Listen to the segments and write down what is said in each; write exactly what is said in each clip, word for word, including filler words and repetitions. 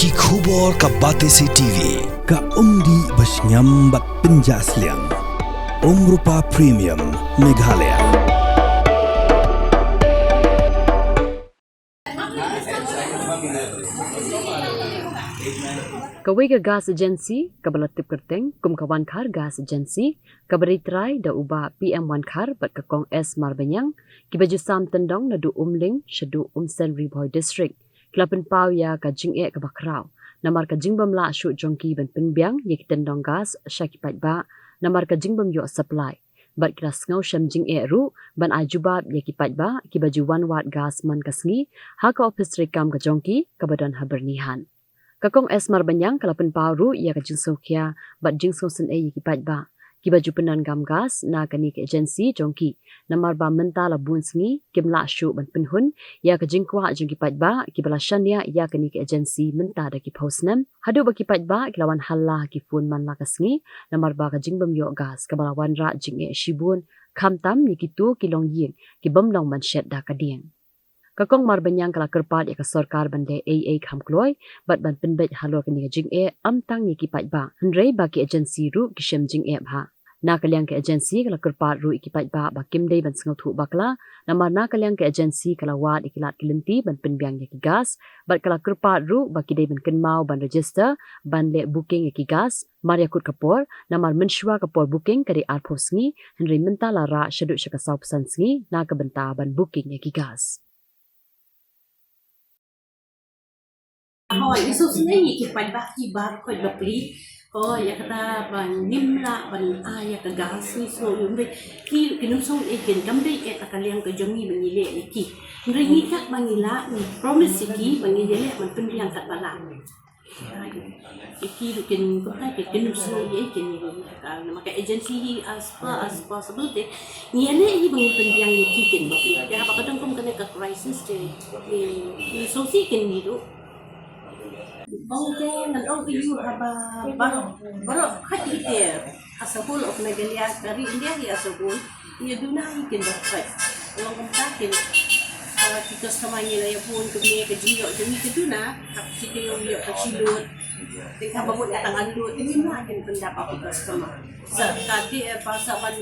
Ki khubor ka Batesi T V, ka umdih ba shngiam bad pynjah sliang. Umrupa Premium, Meghalaya. Kawei ka gas agency kaba la tip kyrteng kum ka Wankhar Gas Agency, kaba ri trai da u Bah P M Wankhar bad ka Kong S Marbaniang, kiba ju sam tyndong naduh Umling shaduh Umsning, Ri Bhoi District, ki la pynpaw ïa ka jingeh kaba khraw namar ka jingbym lah shuh jong ki ban pynbiang ïa ki tyndong gas sha ki paidbah namar ka jingbym ïoh supply. Bad ki la sngew shem jingeh ruh ban ai jubab ïa ki paidbah kiba ju wan wad gas man ka sngi ha ka ophis treikam ka jong ki kaba don ha Byrnihat. Ka Kong S Marbaniang ka la pynpaw ruh ïa ka jingsngewkhia bad jingsngewsynei ïa ki paidbah kiba ju pyndonkam gas na kane ka agency jong ki, namar ba mynta la bun sngi kim lah shuh ban pynhun ïa ka jingkwah jong ki paidbah kiba la shaniah ïa kane ka agency mynta da ki phew snem, haduh ba ki paidbah ki la wan halla ha ki phone man la ka sngi namar ba ka jingbym ïoh gas kaba la wanrah jingeh shibun, khamtam ïa kito ki longïing kibym long ban shet da ka dieng. Ka Kong Marbaniang ka la kyrpad ïa ka sorkar ban leh ei ei kham kloi bad ban pynbeit halor kane ka jingeh, ym tang ïa ki paidbah hynrei ba ki agency ruh ki shem jingeh bha. Na ka liang ka agency ka la kyrpad ruh ïa ki paidbah ba kim dei ban sngewthuh bakla namar na ka liang ka agency ka la wad ïa ki lad ki lynti ban pynbiang ïa ki gas, bad ka la kyrpad ruh ba ki dei ban kynmaw ban register ban leh booking ïa ki gas mar ïa kut ka por, namar mynshuwa ka por booking ka dei arphew sngi, hynrei mynta la rah shaduh sha ka sawphew san sngi na ka bynta ban booking ïa ki gas. Hooid, ngi sngewsynei ïa ki paidbah ki baroh khoit bapli. Hooid, ïa kata ba ngim lah ban ai ïa ka gas, ngi sngew ïa ki, ki nongshong ïa ki, kam dei ïa ka liang ka jong ngi ba ngi leh ïa ki. Hynrei ngi kat ba ngi lah, ngi promise ïa ki ba ngi ïaleh ban pynbiang kat ba lah. Ïa ki ruh kin, kumta ki, kin nongshong ïa ki, kin, ka, namar ka agency hi as far as possible te ngi ïaleh hi ba ngin pynbiang ïa ki kin bapli. Te haba ka don kum kane ka crisis te ngi, ngi sngewsih kin ngi ruh. Bang te ngan ong ïa u haba baroh, baroh khat ïa te ha sawdong of Meghalaya, ka ri India hi ha sawdong. Ngi duna hi kin bapli. Long kumta kin, ah, ki customer ngi la ïa phone kumne ka jingïoh jong ngi ka duna, hap ki ïoh ïoh ka chi lut. Te haba mut ka tang an lut, te ngim lah kin pyndap ha ki customer. Sa ka dei, eh, ba sa ban,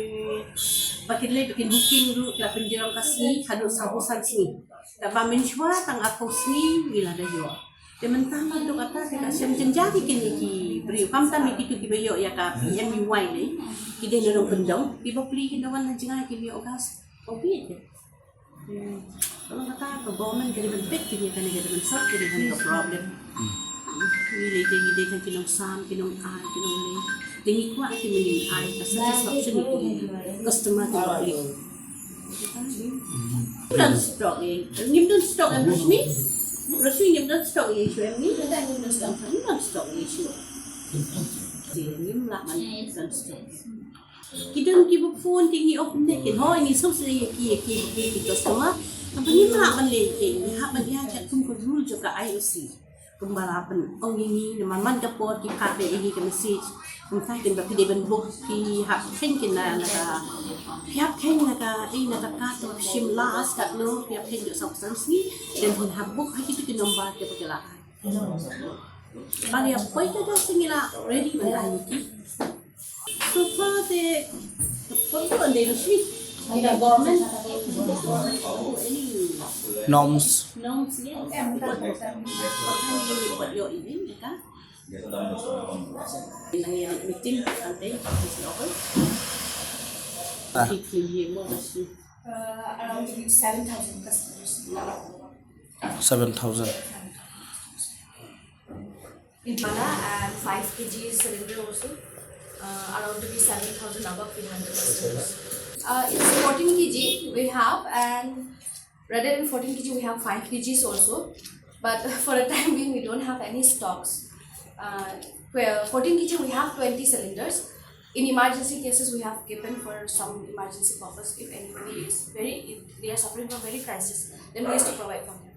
ba kin leh ba kin booking ruh, ki la pynjrong ka sngi haduh sawphew san sngi. Te ba mynshuwa tang arphew sngi ngi la da ïoh. Te mynta ma duk ata te ka shem jynjar ïa kine ki briew. Khamtam ïa kito kiba ïoh ïa ka P M U Y ne. Ki dei na nongkyndong. Kiba pli ki da wan na jngai kim ïoh gas. Ka bit. Hmm. Tang kata ka government ka dei ban peit kine, kane ka dei ban solve kine, kane ka problem. Ngi lei te ngi dei tang ki nongsam, ki nongai, ki nongleh. Te ngi kwah ki mynnin ai ka satisfaction ïa ki customer kiba pli. Ngim don stock eh. Ngim don stock em Rashmi? Rashmi, ngim don stock eh, issue em ni? Ngim don stock eh, issue. Ngim lah ban don stock. Ki don kiba phone te ngi ong kumne, kin hooid ngi sngewsynei ïa ki, ïa ki, ïa ki customer. Hynrei ngim lah ban leh ïa ki, ngi hap ban ïa check kum ka rule jong ka I O C. Kumba la pynong ïa ngi, namar man ka por ki phah ïa ngi ka message. Kumta kin ba phi dei ban book, phi hap kheiñ kin na, na ka, phi hap kheiñ na ka, eh, na ka card ba phi shim last katno, phi hap kheiñ jong sawphew san sngi, then phin hap book ha kito ki number kiba ki la ai. Ba ïa poi ka da sngi la ready ban ai ïa ki. So far the, the photo and the receipt, the government, any norms. Norms, yeah. What, what time you report your event, ya kan? Nang ïa meeting, nanti, office level. Ah. Kita ni, mau kasih. Uh, around seven thousand customers. Seven thousand. In Bala and five K G cylinder also, uh, around to be seven thousand above we handle customers. Uh, it's fourteen K G we have, and rather than fourteen K G, we have five K Gs also. But for the time being, we don't have any stocks. Uh, well, fourteen K G, we have twenty cylinders. In emergency cases, we have kept in for some emergency purpose if anybody is very, if they are suffering from very crisis, then we used to provide for them.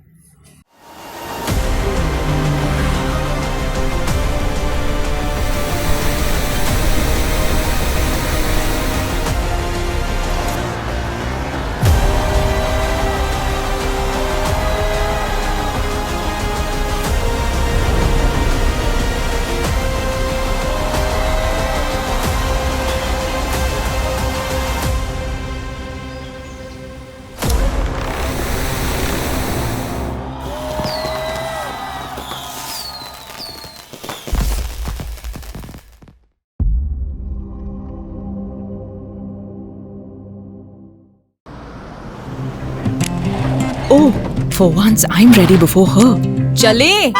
For once, I'm ready before her. चले।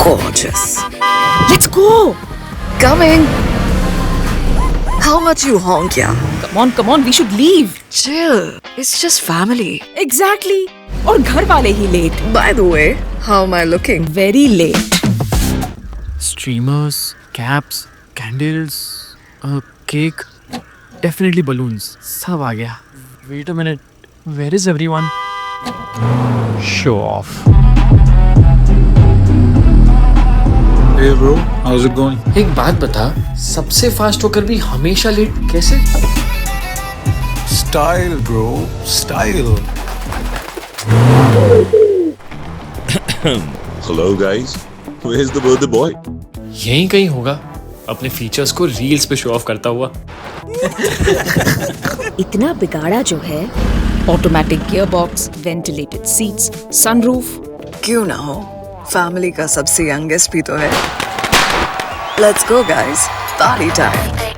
Gorgeous. Let's go. Coming. How much you honk, yeah? Come on, come on, we should leave. Chill. It's just family. Exactly. और घर वाले ही late. By the way, how am I looking? Very late. Streamers, caps, candles, a cake, definitely balloons. सब आ गया. Wait a minute. Where is everyone? Show off. Hey bro, how's it going? एक बात बता, सबसे फास्ट होकर भी हमेशा लेट कैसे? Style, bro, style. Hello guys, where's the birthday boy? यहीं कहीं होगा, अपने फीचर्स को रील्स पे शो ऑफ करता हुआ. इतना बिगाड़ा जो है. Automatic gearbox, ventilated seats, sunroof. क्यों ना हो, फैमिली का सबसे यंगेस्ट भी तो है. Let's go guys, party time.